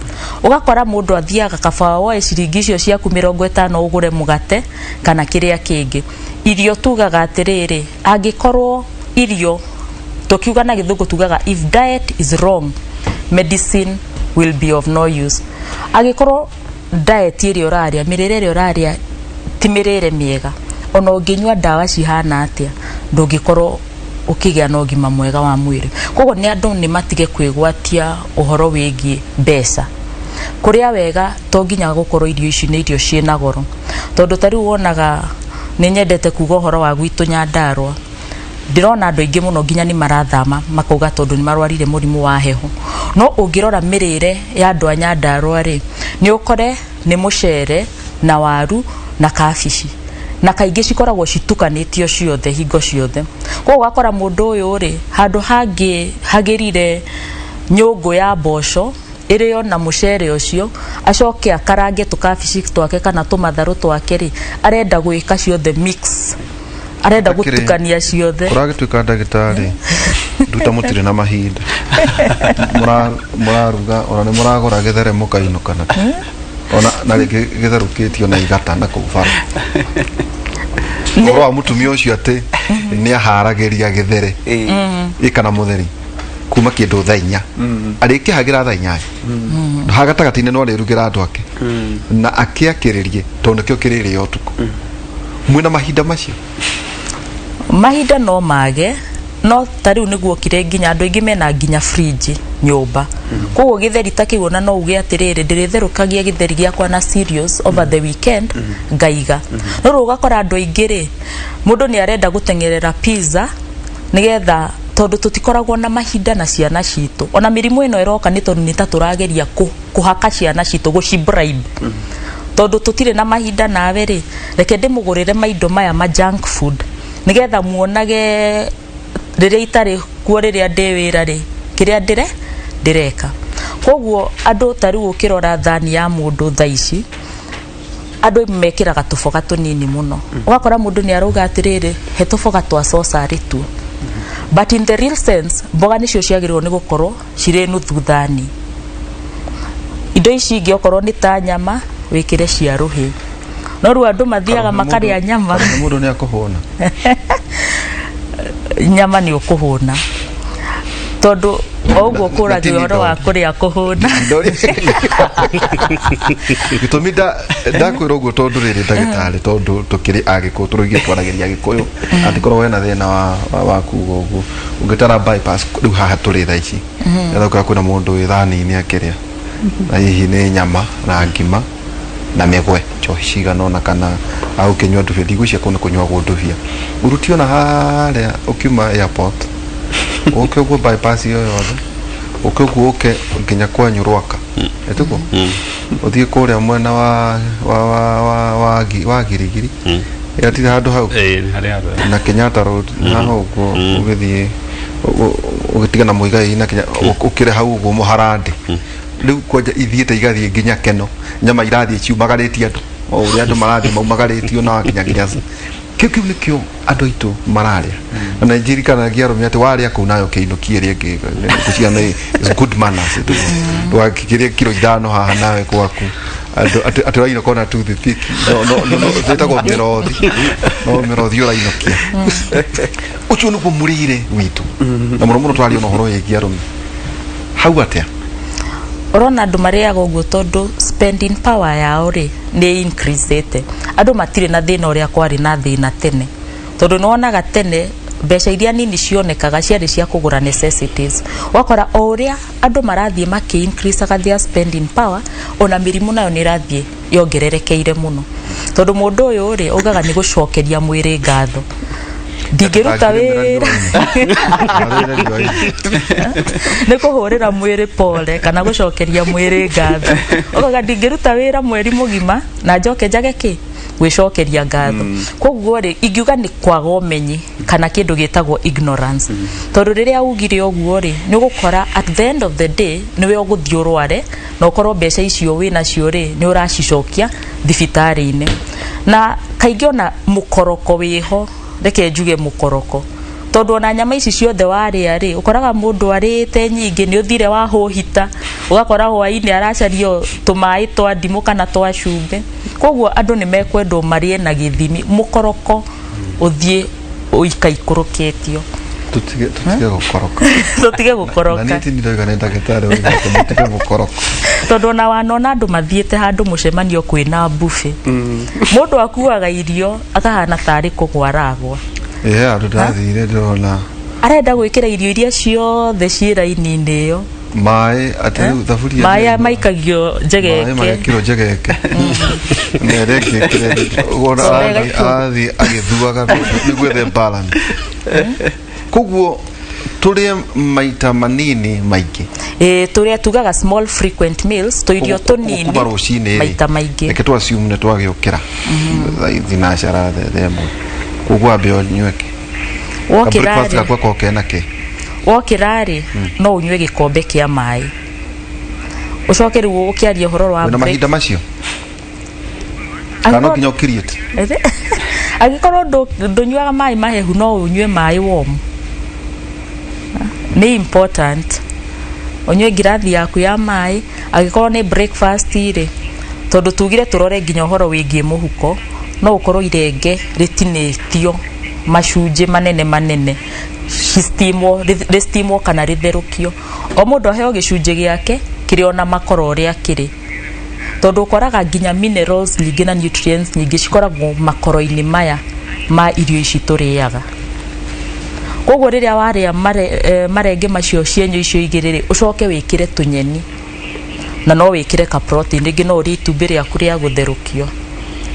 Ũgakora mũndũ athiaga kaba woe ciringi icio ciaku 50 ũgũre mũgate kana kĩrĩa kĩngĩ. Irio tugaga atĩrĩrĩ, angĩkorwo irio, tukiuga na gĩthũngũ tugaga if diet is wrong, medicine will be of no use. Angĩkorwo diet ĩrĩa ũrarĩa, mĩrĩre ĩrĩa ũrarĩa ti mĩrĩre mĩega, ona ũngĩnyua ndawa cihana atĩa, ndũngĩkorwo ũkĩgĩa na ũgima mwega wa mwĩrĩ. Koguo nĩ andũ nĩ matige kwĩgwatia ũhoro wĩgiĩ mbeca. Kũrĩa wega to nginya gũkorwo irio ici nĩ irio ciĩna goro, tondũ ta rĩu wonaga nĩ nyendete kuga ũhoro wa gwitũ Nyandarũa, ndĩrona andũ aingĩ mũno nginya nĩ marathama makauga tondũ nĩ marwarire mũrimũ wa heho. No ũngĩrora mĩrĩre ya andũ a Nyandarũa rĩ, nĩ ũkore nĩ mũcere na waru na kabici, na kaingĩ cikoragwo citukanĩtio ciothe hingo ciothe. Koguo ũgakora mũndũ ũyũ rĩ, handũ hangĩ hagĩrire nyũngũ ya mboco ĩrĩo na mũcere ũcio, acoke akarange tũkabici twake kana tũmatharũ twake rĩ, arenda gwĩka ciothe mix, arenda gũtukania ciothe. Kũragĩtuĩka ndagĩtarĩ nduta mũtirĩ na mahinda, mũraruga ona nĩ mũragũra gĩthere mũkainũka na ona na rĩngĩ gĩtherũkĩtio na igata na kũu bara. Ũhoro wa mũtumia ũcio atĩ nĩ aharagĩria gĩthere ĩ kana mũtheri kuma kĩndũ thaa 4, arĩkĩhagĩra thaa 8, ha gatagatĩ-inĩ no arĩrugĩra andũ ake na akĩakĩrĩrie tondũ nĩkĩo kĩrĩrĩo ũtukũ. Mwĩna mahinda macio? Mahinda no mage, no ta rĩu nĩguo kire nginya andũ aingĩ mena nginya fridge nyũmba, koguo gĩtheri ta kĩu ona no uge atĩrĩrĩ, ndĩrĩtherũkagia gĩtheri gĩakwa na cereals over the weekend ngaiga. No rĩu ũgakora andũ aingĩ rĩ, mũndũ nĩ arenda gũteng'erera pizza nĩgetha, tondũ tũtikoragwo na mahinda na ciana citũ. Ona mĩrimũ ĩno ĩroka nĩ tondũ nĩ ta tũrageria kũhaka ciana citũ, gũcibribe, tondũ tũtirĩ na mahinda nawe rĩ, reke ndĩmũgũrĩre maindo maya ma junk food nĩgetha muonage rĩrĩa itarĩ kuo, rĩrĩa ndĩ wĩra rĩ, kĩrĩa ndĩreka. Koguo andũ ta rĩu ũkĩrora thani ya mũndũ thaa ici, Andũ mekĩraga tũboga tũnini mũno, ũgakora mũndũ nĩ arauga atĩrĩrĩ, he tũboga twa cocarĩ tu, but in the real sense mboga nĩcio ciagĩrĩirwo nĩ gũkorwo cirĩ nuthu thani. Indo ici ingĩ okorwo nĩ ta nyama wĩkĩre cia rũhĩ, no rĩu andũ mathiaga makarĩa nyama. Mũndũ nĩ akũhũna. Nyama nĩ ũkũhũna, tondũ o ũguo kũragio ũhoro wa kũrĩa kũhũna. Gĩtũmi ndakwĩra ũguo tondũ rĩrĩ, ndagĩtarĩ, tondũ tũkĩrĩ Agĩkũyũ, tũrũgie twaragĩria Agĩkũyũ, angĩkorwo wena thĩna wa kuga ũguo ũngĩtara bypass rĩu haha tũrĩ thaa ici, nĩgetha kwĩna mũndũ wĩ thani-inĩ akĩrĩa, na hihi nĩ nyama na ngima na mĩgwe njohi cigana ũna, kana agũkĩnyua ndubia, ndigwĩciria kũu nĩ kũnyuagwo ndubia. Ũruti ona harĩa ũkiuma airport, ũke ũguo bypass ĩyo yothe, ũke ũguo, ũke nginya kwanyu Rwaka, ĩtiguo ũthiĩ kũrĩa mwena wa Girigiri, ĩgatirĩ handũ hau. Ĩĩ, nĩ harĩ handũ. Na Kenyatta Road haha ũguo, ũgĩthiĩ ũgĩtigana Muigai na Kenya, ũkĩre hau ũguo mũharandĩ rĩu kwanja ithiĩte igathiĩ nginya Keno, nyama irathiĩ ciumagarĩtie andũ o ũrĩa andũ marathiĩ maumagarĩtio na wakinya nginya kĩu nĩkĩo andũ aitũ mararĩa. Na nĩndirikanagia arũme atĩ warĩa kũu nayo kĩinũkie ĩrĩa ĩngĩ gũciana is good manners, ndũgakĩrĩe kiro 5 haha nawe gwaku andũ atĩ ũrainũka ona toothpick, no ĩtagwo mĩrothi, no mĩrothi ũrainũkia. Ũcio nĩguo mũrĩre witũ, na mũno mũno twaria na ũhoro wĩgiĩ arũme hau atĩa? Ũrona andũ marĩaga ũguo tondũ spending power yao rĩ nĩ increasĩte. Andũ matirĩ na thĩna ũrĩa kwarĩ na thĩna tene, tondũ nĩwonaga tene mbeca iria nini cionekaga ciarĩ cia kũgũra necessities. Wakora o ũrĩa andũ marathiĩ makĩ increaseaga their spending power, ona mĩrimũ nayo nĩ ĩrathiĩ yongererekeire mũno, tondũ mũndũ ũyũ rĩ augaga nĩ gũcokeria mwĩrĩ ngatho, ndingĩruta wĩra nĩ kũhũrĩra mwĩrĩ pole kana gũcokeria mwĩrĩ ngatho. Ũkauga ndingĩruta wĩra mweri mũgima na njoke njage kĩ gwĩcokeria ngatho. Koguo rĩ, ingiuga nĩ kwaga ũmenyi kana kĩndũ gĩtagwo ignorance, tondũ rĩrĩa ugire ũguo rĩ, nĩ ũgũkora at the end of the day nĩwe ũgũthiĩ ũrware, na ũkorwo mbeca icio wĩ nacio rĩ nĩ ũracicokia thibitarĩ-inĩ. Na kaingĩ ona mũkoroko wĩho, reke njuge mũkoroko, tondũ ona nyama ici ciothe warĩa rĩ, ũkoraga mũndũ arĩte nyingĩ, nĩ ũthire wahũhita, ũgakora hwainĩ aracario tũmaĩ twa ndimũ kana twa cumbĩ. Koguo andũ nĩ mekwendwo marĩe na gĩthimi, mũkoroko ũthiĩ ũikaikũrũkĩtio. Tutige gũkoroka. Tũtige Na gũkoroka. Niĩ ti ndĩroiga, nĩ ndagĩtarĩ oigĩte mũtige gũkoroka. Tondũ ona wanona andũ mathiĩte handũ mũcemanio kwĩna buffet, mũndũ akuaga irio akahana tarĩ kũgwa aragwa. Ĩĩ, handũ ndathire ndĩrona Arenda gwĩkĩra irio iria ciothe ciĩ raini-inĩ ĩyo. Maĩ atĩ rĩu thaburia Maĩ maikagio maĩ njegeke. Magekĩrwo njegeke na ĩrĩa ĩngĩ ĩkĩre wona arathiĩ agĩthuaga nĩguo ethe balance. Koguo tũrĩe maita manini maingĩ. Ĩĩ, tũrĩa tugaga small frequent meals, tũirio tũnini kuma rũcinĩ rĩ, maita maingĩ. Reke tu assume nĩ twagĩũkĩra thaa thinacara 1:00, koguo wambe ũnyue kĩ? Wokĩra Breakfast rĩ, gakwa ko kena kĩ? Wokĩra rĩ, no ũnyue gĩkombe kĩa maĩ, ũcoke rĩu ũkĩaria ũhoro wa Wĩna mahinda macio kana no nginya ũkiriĩte? Angĩkorwo ndũnyuaga maĩ mahehu, no ũnyue maĩ warm. Nĩ important ũnyue ngirathi yaku ya maĩ. Angĩkorwo nĩ breakfast rĩ, tondũ tugire tũrore nginya ũhoro wĩgiĩ mũhuko, no ũkorwo irenge rĩtinĩtio macunjĩ manene manene, cisteamwo, rĩsteamwo kana rĩtherũkio, o mũndũ aheo gĩcunjĩ gĩake kĩrĩ ona makoro ũrĩa kĩrĩ, tondũ ũkoraga nginya minerals nyingĩ na nutrients nyingĩ cikoragwo makoro-inĩ maya ma irio ici tũrĩaga. Koguo rĩrĩa warĩa marenge macio, cienyũ icio igĩrĩ rĩ, ũcoke wĩkĩre tũnyeni na no wĩkĩre ka protein, rĩngĩ no ũrĩe itumbĩ rĩaku rĩa gũtherũkio,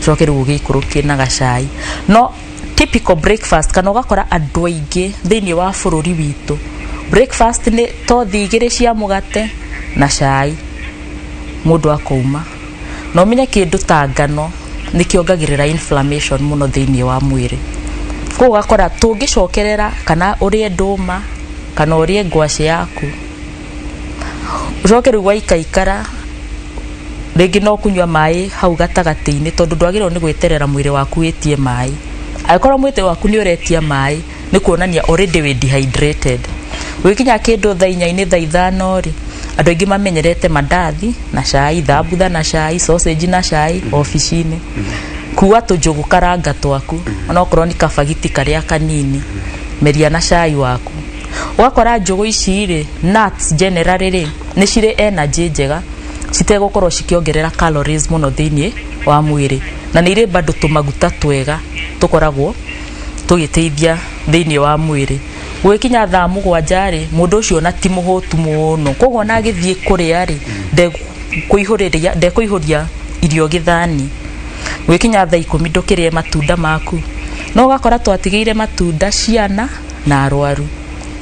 ũcoke rĩu ũgĩikũrũkie na gacai. No typical breakfast, kana ũgakora andũ aingĩ thĩinĩ wa bũrũri witũ, breakfast nĩ tothi 2 cia mũgate na cai, mũndũ akauma. Na ũmenye kĩndũ ta ngano nĩ kĩongagĩrĩra inflammation mũno thĩinĩ wa mwĩrĩ. Koguo ũgakora tũngĩcokerera kana ũrĩe ndũma kana ũrĩe ngwacĩ yaku, ũcoke rĩu waikaikara Rĩngĩ no kũnyua maĩ hau gatagatĩ-inĩ, tondũ ndwagĩrĩirwo nĩ gwĩterera mwĩrĩ waku wĩtie maĩ. Angĩkorwo mwĩrĩ waku nĩ ũretia maĩ, nĩ kuonania already wĩ dehydrated. Gũgĩkinya kĩndũ thaa 4-inĩ, thaa 5 rĩ, andũ aingĩ mamenyerete mandathi na cai, thambutha na cai, sausage na cai obici-inĩ. Kua tũnjũgũ karanga twaku, onokorwo nĩ kabagiti karĩa kanini, meria na cai waku. Ũgakora njũgũ ici rĩ, nuts generally rĩ, nĩ cirĩ energy njega, citegũkorwo cikĩongerera calories mũno thĩinĩ wa mwĩrĩ, na nĩ irĩ bado tũmaguta twega tũkoragwo tũgĩteithia thĩinĩ wa mwĩrĩ. Gũgĩkinya thaa 7 rĩ, mũndũ ũcio ona ti mũhũtu mũno, koguo ona agĩthiĩ kũrĩa rĩ, ndekũihũria irio gĩthani. Gũgĩkinya thaa 10 ndũkĩrĩe matunda maku, no ũgakora twatigĩire matunda ciana na arwaru.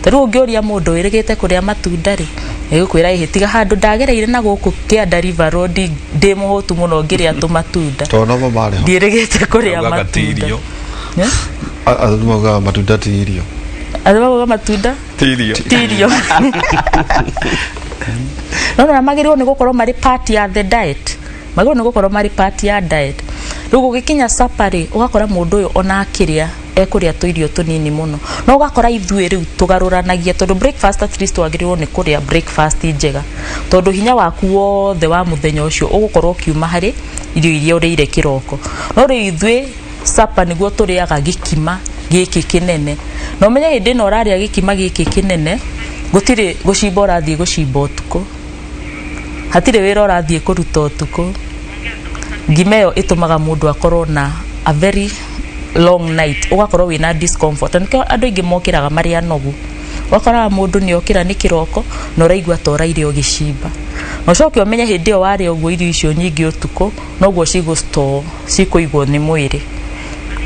Ta rĩu ũngĩũria mũndũ wĩrĩgĩte kũrĩa matunda rĩ, ĩgũkwĩra ĩhĩ, tiga handũ ndagereire na gũkũ Kĩanda River Road ndĩ mũhũtu mũno ngĩrĩa tũmatunda. Tondũ nomo marĩ ho. Ndiĩrĩgĩte kũrĩa Maugaga ti matunda. irio. Eh? Andũ maugaga matunda ti irio. Andũ maugaga matunda Ti irio. Ti irio. No na magĩrĩirwo nĩ gũkorwo marĩ part ya the diet. Magĩrĩirwo nĩ gũkorwo marĩ part ya diet. Rĩu gũgĩkinya supper rĩ, ũgakora mũndũ ũyũ ona akĩrĩa ekũrĩa tũirio tũnini mũno. No ũgakora ithuĩ rĩu tũgarũranagia, tondũ breakfast at least wagĩrĩirwo nĩ kũrĩa breakfast njega, tondũ hinya waku wothe wa mũthenya ũcio ũgũkorwo ũkiuma harĩ irio iria ũrĩire kĩroko. No rĩu ithuĩ supper nĩguo tũrĩaga gĩkima gĩkĩ kĩnene. Na ũmenye hĩndĩ ĩno ũrarĩa gĩkima gĩkĩ kĩnene, gũtirĩ gũcimba ũrathiĩ gũcimba ũtukũ, hatirĩ wĩra ũrathiĩ kũruta ũtukũ. Ngima ĩyo ĩtũmaga mũndũ akorwo na a very long night, ũgakorwo wĩna discomfort. Na nĩkĩo andũ aingĩ mokĩraga marĩ anogu. Ũgakoraga mũndũ nĩ okĩra nĩ kĩroko na ũraigua ta ũraire ũgĩcimba. Na ũcoke ũmenye hĩndĩ ĩyo warĩa ũguo irio icio nyingĩ ũtukũ, noguo cigũ store, cikũigwo nĩ mwĩrĩ.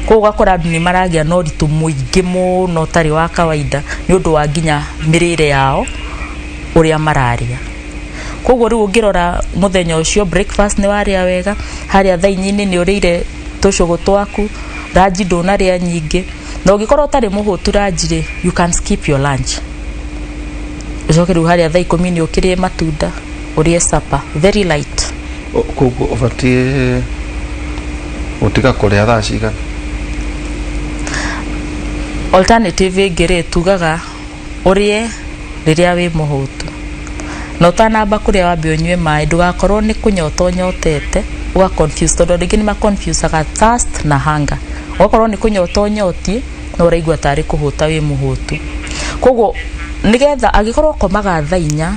Koguo ũgakora andũ nĩ maragĩa na ũritũ mũingĩ mũno ũtarĩ wa kawaida nĩ ũndũ wa nginya mĩrĩre yao ũrĩa mararĩa. Koguo rĩu ũngĩrora mũthenya ũcio, breakfast nĩ warĩa wega, harĩa thaa 4-inĩ nĩ ũrĩire tũcũgũ twaku, ranji ndũnarĩa nyingĩ. Na ũngĩkorwo ũtarĩ mũhũtu ranji rĩ, you can skip your lunch. Ũcoke rĩu harĩa thaa 10 nĩ ũkĩrĩe matunda, ũrĩe supper very light. Koguo ũbatiĩ gũtiga kũrĩa thaa cigana? Alternative ĩngĩ rĩ, tugaga ũrĩe rĩrĩa wĩ mũhũtu. Na ũtanamba kũrĩa wambe ũnyue maĩ, ndũgakorwo nĩ kũnyota ũnyotete, ũga confuse, tondũ andũ aingĩ nĩ ma confusaga thirst na hunger. Ũgakorwo nĩ kũnyota ũnyotiĩ, no ũraigua tarĩ kũhũta wĩ mũhũtu. Koguo nĩgetha angĩkorwo ũkomaga thaa 4,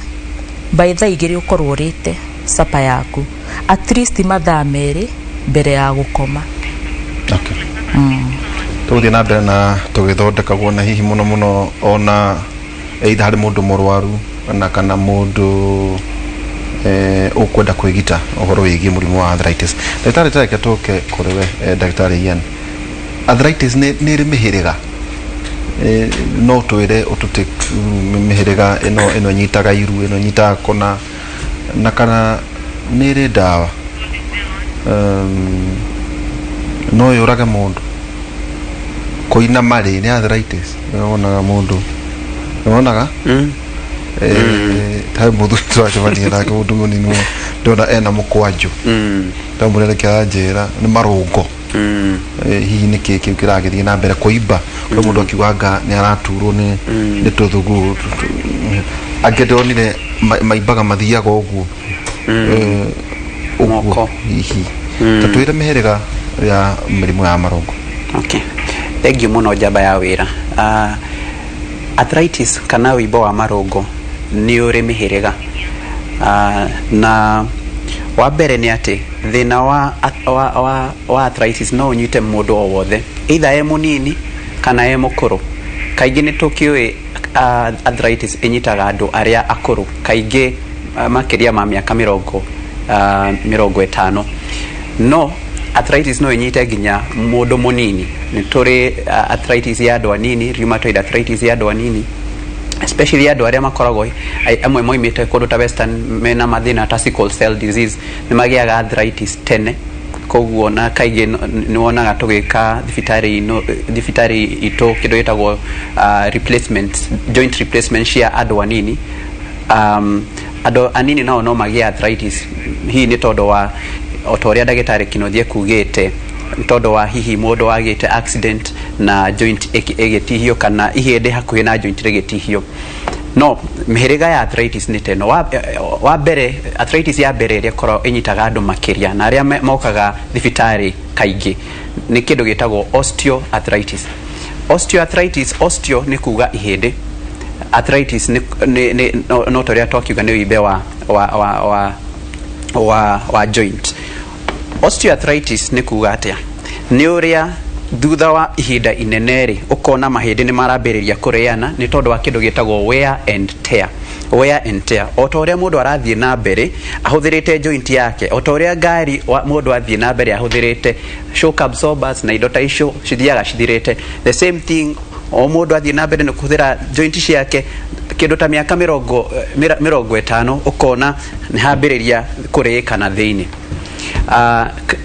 by thaa 2 ũkorwo ũrĩte supper yaku, at least mathaa 2 mbere ya gũkoma. Okay. Tũgũthiĩ na mbere na tũgĩthondekagwo na hihi mũno mũno ona either harĩ mũndũ mũrwaru na kana mũndũ ũkwenda kwĩgita ũhoro wĩgiĩ mũrimũ wa arthritis. Ndagĩtarĩ, tareke tũke kũrĩ we, ndagĩtarĩ Ian. Arthritis nĩ ĩrĩ mĩhĩrĩga. No twĩre ũtũte mĩhĩrĩga ĩno, ĩno ĩnyitaga iru, ĩno ĩnyitaga kũna, na kana nĩ ĩrĩ ndawa. No yũrage mũndũ. Kũina marĩ nĩ arthritis. Wonaga mũndũ. Wonaga? He mũthuri tũracemania nake, mũndũ mũnini mũno, ndĩrona ena mũkwanjũ. Ndamwĩra nĩkĩ, aranjĩra nĩ marũngo. Hihi nĩkĩ kĩu kĩragĩthiĩ na mbere kũimba? Kwĩ mũndũ akiuga anga nĩ araturwo nĩ tũthũgũ. Angĩ ndĩronire maimbaga mathiaga ũguo. Ũguo Moko. hihi. Ta twĩre mĩhĩrĩga ya mĩrimũ ya marũngo. Okay. Thank you mũno njamba ya wĩra. Arthritis kana wĩimbo wa marũngo nĩ ũrĩ mĩhĩrĩga. Na wa mbere nĩ atĩ thĩna wa arthritis no ũnyite mũndũ o wothe, either e mũnini kana e mũkũrũ. Kaingĩ nĩ tũkĩũĩ arthritis ĩnyitaga andũ arĩa akũrũ, kaingĩ makĩria ma mĩaka 50. No arthritis no ĩnyite nginya mũndũ mũnini. Nĩ tũrĩ arthritis ya andũ anini, rheumatoid arthritis ya andũ anini, especially andũ arĩa makoragwo amwe moimĩte kũndũ ta western mena mathĩna ta sickle cell disease, nĩ magĩaga arthritis tene. Koguo na kaingĩ nĩ wonaga tũgĩka thibitarĩ itũ kĩndũ gĩtagwo replacement, joint replacement cia andũ anini. Andũ anini nao no magĩe arthritis. Hihi nĩ tondũ wa o ta ũrĩa ndagĩtarĩ Kinuthia kugĩte, nĩ tondũ wa hihi mũndũ wagĩte accident na joint ĩgĩtihio kana ihĩndĩ hakuhĩ na joint rĩgĩtihio. No mĩhĩrĩga ya arthritis nĩ ta ĩno. Wa mbere, arthritis ya mbere ĩrĩa ĩkoragwo ĩnyitaga andũ makĩria na arĩa mokaga thibitarĩ kaingĩ nĩ kĩndũ gĩtagwo osteoarthritis. Osteoarthritis, osteo nĩ kuga ihĩndĩ, arthritis nĩ no ta ũrĩa twakiuga nĩ wĩimbe wa joint. Osteoarthritis nĩ kuga atĩa? Nĩ ũrĩa thutha wa ihinda inene rĩ, ũkona mahĩndĩ nĩ marambĩrĩria kũrĩana nĩ tondũ wa kĩndũ gĩtagwo wear and tear. Wear and tear, o ta ũrĩa mũndũ arathiĩ na mbere ahũthĩrĩte joint yake, o ta ũrĩa ngari mũndũ athiĩ na mbere ahũthĩrĩte shock absorbers na indo ta icio cithiaga cithirĩte, the same thing, o mũndũ athiĩ na mbere nĩ kũhũthĩra joint ciake, kĩndũ ta mĩaka 50 ũkona nĩ hambĩrĩria kũrĩĩka na thĩinĩ.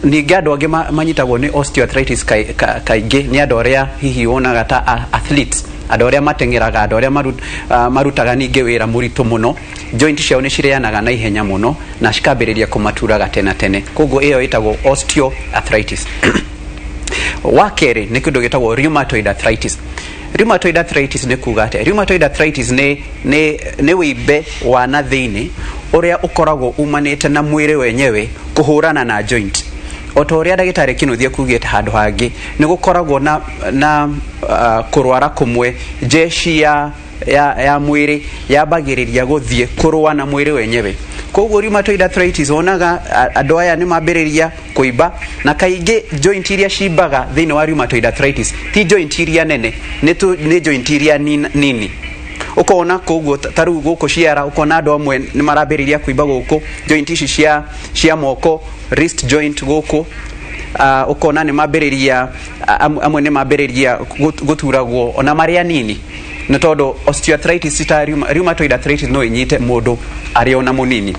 Ningĩ andũ angĩ manyitagwo nĩ osteoarthritis kaingĩ nĩ andũ arĩa hihi wonaga ta athletes, andũ arĩa mateng'eraga, andũ arĩa marutaga ningĩ wĩra mũritũ mũno. Joint ciao nĩ cirĩanaga na ihenya mũno na cikambĩrĩria kũmaturaga tene tene. Koguo ĩyo ĩtagwo osteoarthritis. Wa kerĩ nĩ kĩndũ gĩtagwo rheumatoid arthritis. Rheumatoid arthritis nĩ kuga atĩa? Rheumatoid arthritis nĩ wĩimbe wa na thĩinĩ ũrĩa ũkoragwo umanĩte na mwĩrĩ wenyewe kũhũrana na joint. O ta ũrĩa ndagĩtarĩ Kinuthia kugĩte handũ hangĩ, nĩ gũkoragwo na kũrwara kũmwe jeshi ya mwĩrĩ yambagĩrĩria gũthiĩ kũrũa na mwĩrĩ wenyewe. Koguo rheumatoid arthritis wonaga andũ aya nĩ mambĩrĩria kũimba, na kaingĩ joint iria cimbaga thĩinĩ wa rheumatoid arthritis ti joint iria nene, nĩ joint iria nini. Ũkona koguo ta rĩu gũkũ ciara, ũkona andũ amwe nĩ marambĩrĩria kũimba gũkũ joint ici cia moko, wrist joint gũkũ, ũkona nĩ mambĩrĩria, amwe nĩ mambĩrĩria gũturagwo ona marĩ anini, nĩ tondũ osteoarthritis ta rheumatoid arthritis no ĩnyite mũndũ arĩ ona mũnini.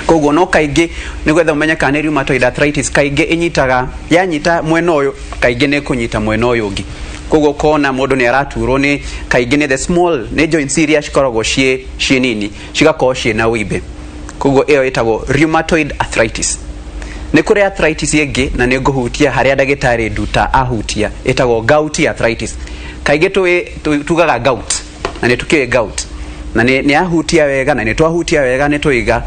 Koguo no kaingĩ nĩgetha ũmenye kana nĩ rheumatoid arthritis, kaingĩ ĩnyitaga, yanyita mwena ũyũ, kaingĩ nĩ ĩkũnyita mwena ũyũ ũngĩ. Koguo ũkona mũndũ nĩ araturwo nĩ kaingĩ nĩ the small, nĩ joints iria cikoragwo ciĩ nini cigakorwo ciĩ na wĩimbe. Koguo ĩyo ĩtagwo rheumatoid arthritis. Nĩ kũrĩ arthritis ĩngĩ na nĩ ngũhutia harĩa ndagĩtarĩ Nduta ahutia, ĩtagwo gouty arthritis. Kaingĩ tugaga gout, na nĩ tũkĩũĩ gout na nĩ ahutia wega na nĩ twahutia wega, nĩ tũiga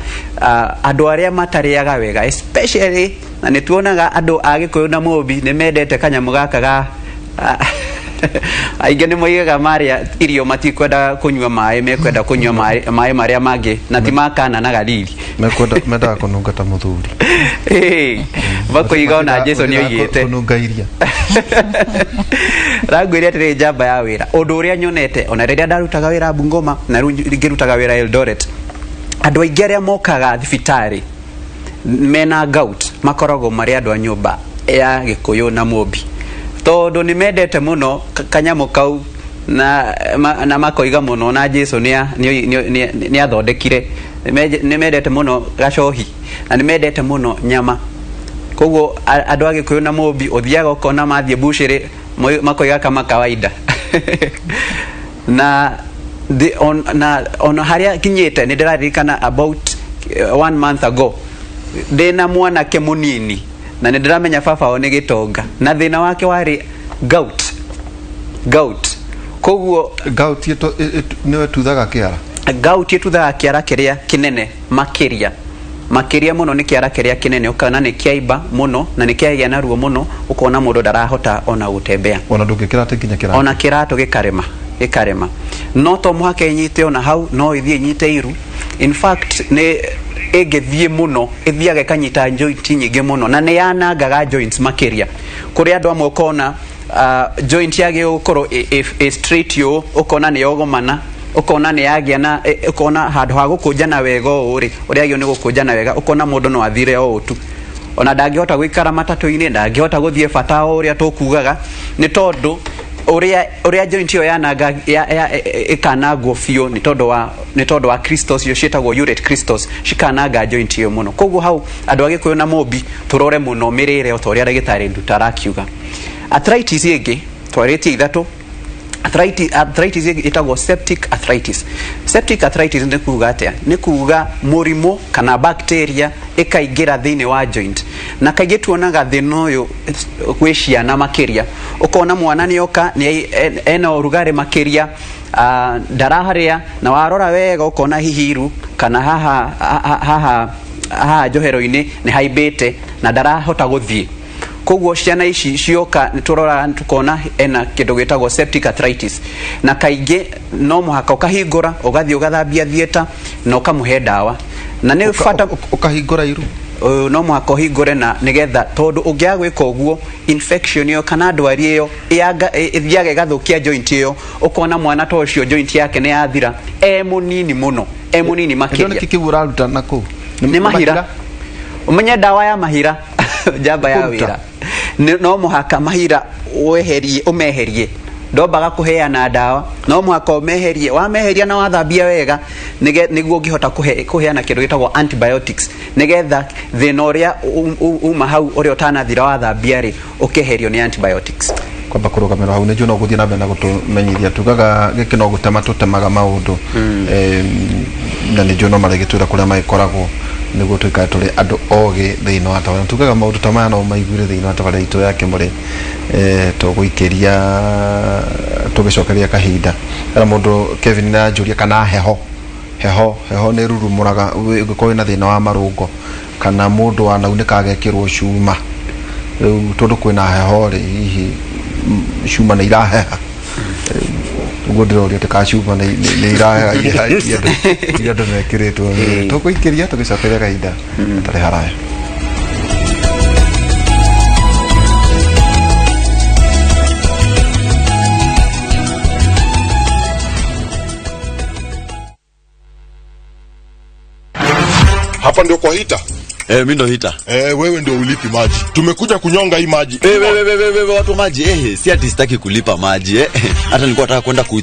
andũ arĩa matarĩaga wega especially, na nĩ tuonaga andũ a Gĩkũyũ na Mũmbi nĩ mendete kanyamũ gaka ga aingĩ nĩ moigaga marĩa irio matikwenda kũnyua maĩ, mekwenda kũnyua maĩ marĩa mangĩ na ti makana na Galili. Mekwenda, mendaga kũnunga ta mũthuri. Ĩĩ, makoiga ona Jesu nĩ oigĩte kũnunga iria. Rangwĩre atĩrĩ, njamba ya wĩra, ũndũ ũrĩa nyonete ona rĩrĩa ndarutaga wĩra Bungoma na rĩu ngĩrutaga wĩra Eldoret, andũ aingĩ arĩa mokaga thibitarĩ mena gout makoragwo marĩ andũ a nyũmba ya Gĩkũyũ na Mũmbi, tondũ nĩ mendete mũno kanyamũ kau na makoiga mũno na Jesu nĩ athondekire. Nĩ mendete mũno gacohi na nĩ mendete mũno nyama. Koguo andũ a Gĩkũyũ na Mũmbi ũthiaga ũkona mathiĩ bucĩrĩ makoiga kama kawaida na ona harĩa kinyĩte. Nĩ ndĩraririkana about one month ago ndĩna mwanake mũnini na nĩ ndĩramenya baba wao nĩ gĩtonga na thĩna wake warĩ gout. Gout, koguo Gout nĩwe tuthaga kĩara. Gout ĩtuthaga kĩara kĩrĩa kĩnene makĩria, makĩria mũno nĩ kĩara kĩrĩa kĩnene, ũkona nĩ kĩaimba mũno na nĩ kĩagĩa na ruo mũno, ũkona mũndũ ndarahota ona gũtembea. Ona ndũngĩkĩra atĩ nginya kĩratũ. Ona kĩratũ gĩkarema, gĩkarema. No to mũhaka ĩnyite ona hau, no ĩthiĩ ĩnyite iru. In fact, nĩ ĩngĩthiĩ mũno ĩthiaga ĩkanyita joint nyingĩ mũno na nĩ yanangaga joints makĩria. Kũrĩ andũ amwe ũkona joint yagĩrĩirwo gũkorwo ĩ straight ũũ, ũkona nĩ yogomana, ũkona nĩ yagĩa na ũkona handũ ha gũkũnjana wega ũũ rĩ, ũrĩa yagĩrĩirwo nĩ gũkũnjana wega, ũkona mũndũ no athire o ũũ tu, ona ndangĩhota gũikara matatũ-inĩ, ndangĩhota gũthiĩ bata o ũrĩa tũkugaga, nĩ tondũ ũrĩa joint ĩyo yananga ĩkanangwo biũ nĩ tondũ wa crystals icio ciĩtagwo urate crystals, cikananga joint ĩyo mũno. Koguo hau andũ a Gĩkũyũ na Mũmbi tũrore mũno mĩrĩre o ta ũrĩa ndagĩtarĩ Nduta arakiuga. Arthritis ĩngĩ twarĩtie ithatũ, arthritis ĩngĩ ĩtagwo septic arthritis. Septic arthritis nĩ kuga atĩa? Nĩ kuga mũrimũ kana bacteria. Ĩkaingĩra thĩinĩ wa joint, na kaingĩ tuonaga thĩna ũyũ gwĩ ciana makĩria. Ũkona mwana nĩoka nĩ ena ũrugarĩ makĩria, ndaraharĩa, na warora wega ũkona hihi iru kana haha haha haha njohero-inĩ nĩ haimbĩte na ndarahota gũthiĩ. Koguo ciana ici cioka nĩ tũroraga tukona ena kĩndũ gĩtagwo septic arthritis, na kaingĩ no mũhaka ũkahingũra, ũgathiĩ ũgathambia theatre na ũkamũhe ndawa, na nĩ bata. Ũkahingũra iru? No mũhaka ũhingũre na nĩgetha, tondũ ũngĩaga gwĩka ũguo, infection ĩyo kana ndwari ĩyo ĩthiaga ĩgathũkia joint ĩyo. Ũkona mwana ta ũcio joint yake nĩ yathira e mũnini mũno, e mũnini Ĩndo makĩria. nĩkĩ kĩu ũraruta na kũu? Nĩ mahira. Ũmenye ndawa ya mahira njamba ya Kũruta. wĩra. No mũhaka mahira weherie, ũmeherie. Ndombaga kũheana ndawa, no mũhaka ũmeherie. Wameheria na wathambia wega, nĩguo ũngĩhota kũheana kĩndũ gĩtagwo antibiotics, nĩgetha thĩna ũrĩa uma hau ũrĩa ũtanathira wathambia rĩ, ũkeherio nĩ antibiotics. Kwamba kũrũgamĩrwo hau, nĩ njũĩ no gũthiĩ na mbere na gũtũmenyithia. Tugaga gĩkĩ no gũtema tũtemaga maũndũ. Na nĩ njũĩ no marĩgĩtwĩra kũrĩa magĩkoragwo nĩguo tũikare tũrĩ andũ ogĩ thĩinĩ wa tabarĩra. Tugaga maũndũ ta maya no maiguire thĩinĩ wa tabarĩra itũ ya Kĩmũrĩ. Tũgũikĩria tũgĩcokeria kahinda hena mũndũ Kevin aranjũria kana heho heho nĩ rurumũraga ũngĩkorwo wĩna thĩna wa marũngo kana mũndũ wanaunĩka agekĩrwo cuma. Rĩu tondũ kwĩna heho rĩ, hihi cuma nĩ iraheha? Ũguo ndĩroria atĩ kana cuma nĩ iraheha iria andũ mekĩrĩtwo. Tũgũikĩria tũgĩcokeria kahinda gatarĩ haraya. Hapa ndio kwa hita. Eh, mi ndo hita. Eh, wewe ndio ulipi maji. Tumekuja kunyonga hii maji. Wewe wewe wewe watu maji, si ati sitaki kulipa maji. Hata nilikuwa nataka kwenda.